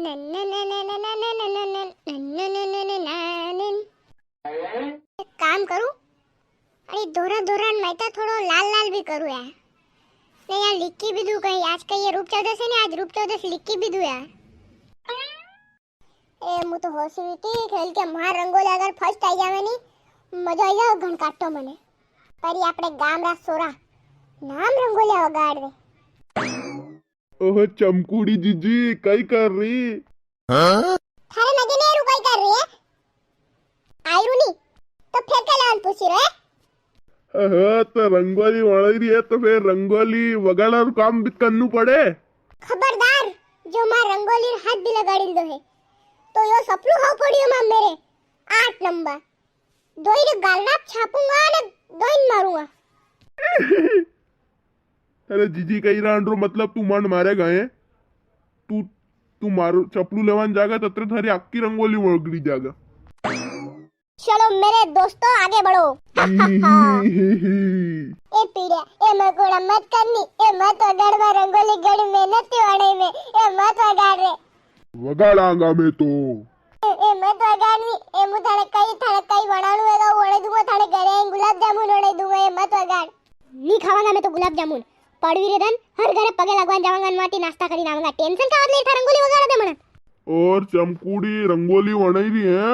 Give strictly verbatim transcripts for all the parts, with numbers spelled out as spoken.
एक काम करूं, अरे धोरा धोरा में तो थोड़ो लाल लाल भी करूं यार। ने यार लिखी भी दूं कई, आज कई ये रूप चौदस है नी, आज रूप चौदस लिखी भी दूं यार। ए, मु तो होशी हुई थी, खेल के मार रंगोली अगर फर्स्ट आई जावे नी, मजा आई जावे घण काटो मने। पर ये आपणे गाम रा सोरा नाम रंगोलिया वगाड़ दे। ओह चमकुड़ी जीजी, कई कर री? थारे नगे ने रू कई कर री है? आई रू नी, तो फेर के लान पूछी रे? ओहो, तो रंगोली वणाई री है, तो फेर रंगोली वगाड़ा रू काम भी करनू पड़े। खबरदार, जो मार रंगोली रे हाथ भी लगाड़ी दो है, तो यो सपलू हाउ पड़ियो मार मेरे, आठ नंबर। दोई रे गालड़ा छापूंगा ने दोई ने मारूंगा। अरे जीजी कई रांड रो मतलब तू मन मारेगा है? तू, तू मारो चपलू लेवान जागा ततरे थारी आखी रंगोली वगड़ी जागा। चलो मेरे दोस्तों आगे बढ़ो। ए पीड़े, ए मकोड़ा मत करनी, ए मत वगाड़ में रंगोली घणी मेहनत थी वणे में, ए मत वगाड़ रे। वगाड़ांगा मैं तो। ए, ए मत वगाड़नी, ए मु थाने कई, थाने कई वणाणू है तो वणे दूंगा, थाने घरे आईने गुलाब जामुन वणे दूंगा, ए मत वगाड़। नी खावांगा मैं तो गुलाब जामुन। पड़वी रे दन हर घरे पगे लगवान जावांगा, अन वाटी नाश्ता करीन आवांगा। टेंशन का ले था रंगोली वगाड़ दे मना। और चमकुड़ी रंगोली वणाई री है।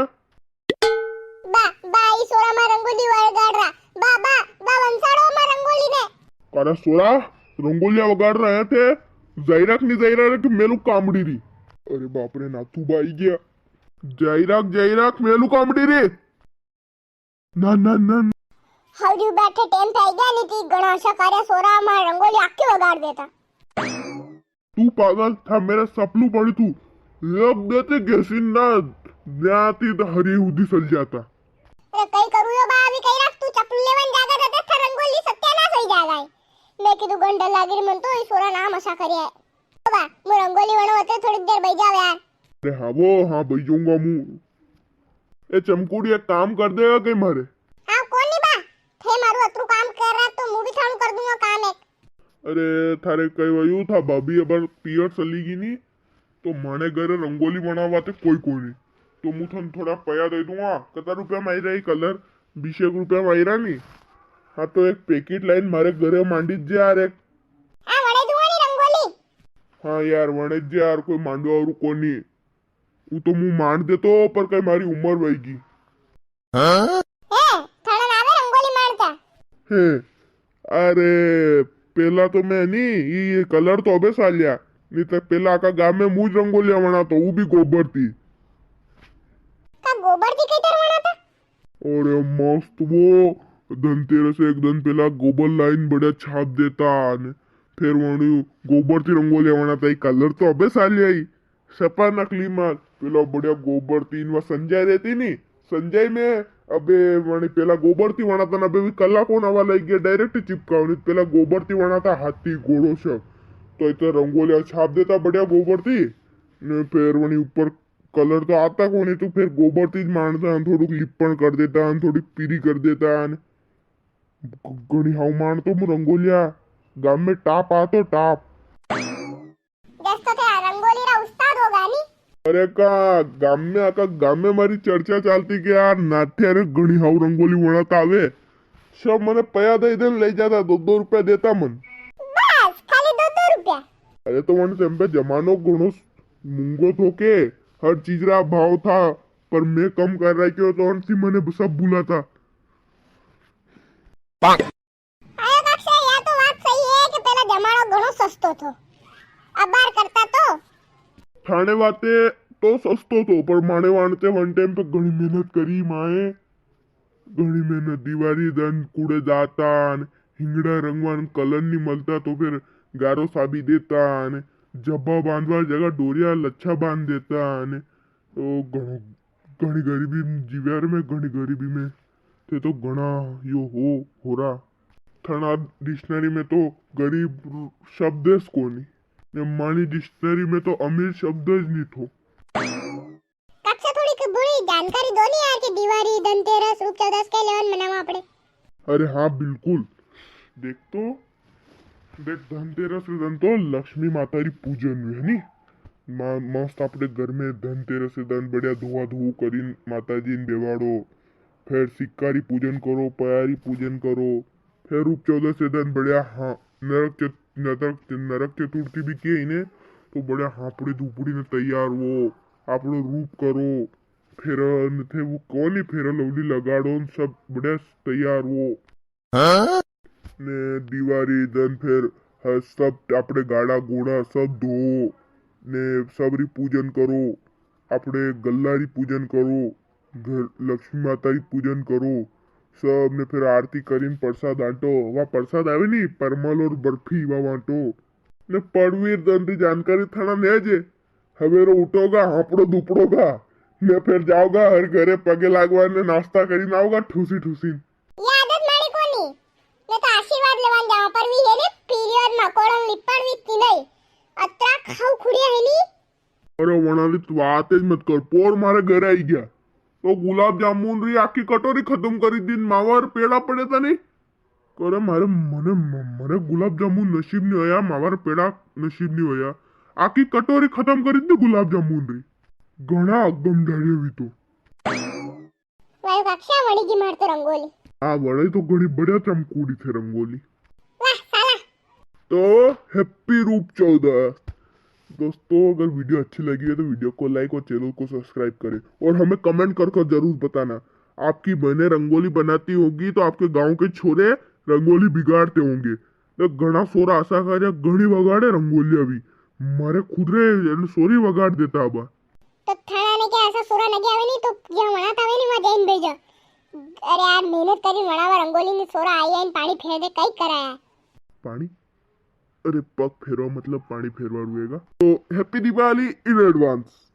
बा, बा, ई सोरा मार रंगोली वगाड़ रा। बा, बा, बा, वंसाड़ो मार रंगोली ने। अरे सोरा, रंगोलिया वगाड़ रहे थे। जाई राख नी जाई राख कि मेलू कामड़ी री। अरे बाप रे, नाथू बा आई गया। जाई राख, जाई राख, मेलू कामड़ी री। ना, ना, ना, ना। हाउ जी बैठे टेम पे आई गया, नी ती घणा अशा कार्य सोरा मार रंगोली आखी वगाड़ देता। तू पागल था, मेरा सपलू पड़ी तू। लब देते गेसिन ना, न्याती तो हरी हुदी सल जाता। अरे कई करू यो बा, अभी कई राख तू चपलू लेवन जागा था, था रंगोली सत्यानाश होई जागा है। मैं कीधु घण डर लागी रे मन तो, ई सोरा नाम अशा करे है। ओ बा, मु रंगोली वणो होते थोड़ी देर बई जाओ यार। अरे हाँ वो, हाँ बई जाऊंगा मु। ए चमकुड़ी एक काम कर देगा कई मारे? हाँ कोनी बा, थे मारू अतरू काम कर रहा तो मु भी थानू कर दूंगा काम एक। अरे थारे कई वयू था भाभी अबर पियर चली गई नी, तो माने घरे रंगोली बनावा ते कोई कोनी। तो मु थन थोड़ा पया दे दूंगा। कता रुपया में आई रहा है कलर? बीस एक रुपया में आई रहा नी। हाँ तो एक पैकेट लाइन मारे घरे मांडी जे यार एक। हाँ वणे दूंगा नी रंगोली। हाँ यार वणे जे यार कोई मांडवा और कोनी। वो तो मु मांड देतो पर कई मारी उम्र वईगी। हाँ? ए, थाने ना आवे रंगोली मांडता? हे, अरे, पेला तो मैं नी, ये, ये कलर तो अबे साल्या। नी तो पेला आका गाम में मुज रंगोलिया वणातो, वो भी गोबर थी। का गोबर थी कई तर वणाता? अरे मस्त वो, धनतेरस एक दिन पेला गोबर लाइन बढ़िया छाप देता ने, फिर वणी गोबर थी रंगोलिया वणाता, ये कलर तो अबे साल्या ही। सपा नकली माल, पेला बढ़िया गोबर तीन वा संजय रहती नी, संजय में अबे वणी पेला गोबर थी वणाता ना, अबे भी कला कोना वाला एक गया डायरेक्ट चिपकावनी, पेला गोबर थी वणाता हाथी घोड़ो सब, तो इतने रंगोलिया छाप देता बढ़िया गोबर थी, ने फिर वणी ऊपर कलर तो आता कोनी, तो फिर गोबर थी ज मांडता, थोड़ुक लिपण कर देता, थोड़ी पीरी कर देता, ने घ-, घणी हाउ मांडतो मु रंगोलिया, गाम में टाप आतो टाप। जस तो थे रंगोली रा उस्ताद होगा नी? अरे का गाम में, आका गाम में मारी चर्चा चालती के यार नाठिया ने घणी हाउ रंगोली वणाता आवे। सब मने पया दे देन ले जाता, दो दो रुपया देता मन। बस खाली दो दो रुपया? अरे तो वण टाइम पे जमानो घणो मूंगो थो के, हर चीज रा भाव था, पर मैं कम कर रहा क्यों तो वण थी मने सब बुलाता। अरे काक्षा, या तो बात सही है कि पेला जमानो घणो सस्तो थो, अबार करता तो। थाने वाते तो सस्तो थो, पर माने वाणते वण टाइम पे घणी मेहनत करी माए, घणी मेहनत। दीवारी दन कूड़े जाता न, हिंगड़ा रंगवा न कलर नी मलता, तो फिर गारो साबी देता न, जब्बा बांधवा जगह डोरिया लच्छा बांध देता न, तो घणो, घणी गरीबी में जीव्या रे मैं, घणी गरीबी में। थे तो घणा यो हो, होरा। थाना डिक्शनरी में तो गरीब शब्द ज कोनी। ने मानी डिक्शनरी में तो अमीर शब्द ज नी थो। काक्षा थोड़ी के बुरी जानकारी दो नी यार, के दिवारी, धनतेरस, रूप चौदस के लेवन मनावा आपड़े। अरे हाँ, बिल्कुल। देख तो, देख, धनतेरस रे दन तो लक्ष्मी माता री पूजन हुई है नी, मा-, मस्त आपणे घर में धनतेरस के दन बढ़िया धुआ धुऊ करीन माताजी ने बेवाड़ो, फिर सिक्का री पूजन करो, पया री पूजन करो, फिर रूप चौदस के दन बढ़िया, हाँ, नरक चत-, नरक, नरक चतुर्थी भी के इने, तो बढ़िया हापड़ी धूपड़ी ने तैयार वो, आपणो रूप करो, फिर न थे वो कोनी, फेरा लवली लगाड़ो न सब बढ़िया तैयार वो। ने दीवारी दन फिर ह-, सब आपणे गाड़ा गोड़ा सब धो, ने सब री पूजन करो, आपणे गल्ला री पूजन करो, घर लक्ष्मी माता री पूजन करो, सब ने फिर आरती करीन प्रसाद आंटो। वा प्रसाद आवे नी, परमल और बर्फी वा वांटो। ने पड़वीर दन री जानकारी थाना ने जे, हवेरो उठोगा, हापड़ो दुपड़ोगा, ने फिर जाओगा हर घरे पगे लागवा ने नाश्ता करीन आओगा ठूसी ठूसी। ये आदत माड़ी कोनी, ने तो आशीर्वाद लेवान जावा पर भी है ने पीरियड मकोड़न लिपण भी ती नहीं। अतरा खाऊ खुड़िया है नी। अरे वणा री तो बात ज मत कर, पोर मारे घरे आई गया तो गुलाब जामुन री आखी कटोरी खत्म करी दी, मावा रा पेड़ा पड़े था नी। करे मारे, मने, मने गुलाब जामुन नसीब नी होया, मावा रा पेड़ा नसीब नी होया। आखी कटोरी खत्म करी दी गुलाब जामुन री। घणा अगम डाड़िया भी तो। वाह काक्षा, वणी की मार तो रंगोली। हाँ, वणी तो घणी बढ़िया चमकूड़ी थे रंगोली। वाह साला। तो happy रूप चौदस। दोस्तों, अगर video अच्छी लगी है तो video को like और channel को subscribe करें और हमें comment कर कर जरूर बताना। आपकी बहनें रंगोली बनाती होगी तो आपके गांव के छोरे रंगोली बिगाड़ते होंगे। तो घणा सोरा आशा कार्य घणी वगाड़े रंगोलिया भी। मारे खुद रे एन सोरी वगाड़ देता अब। तो थाना ने क्या ऐसा सोरा नगे आवे नी तो यहाँ वणा तावे नी वहाँ जैन भेजो। अरे यार, मेहनत करी वणावा रंगोली ने सोरा आई आइन पानी फेर दे, कई करा है। पानी? अरे पग फेरवा मतलब पानी फेरवा रुएगा। तो happy दिवाली in advance।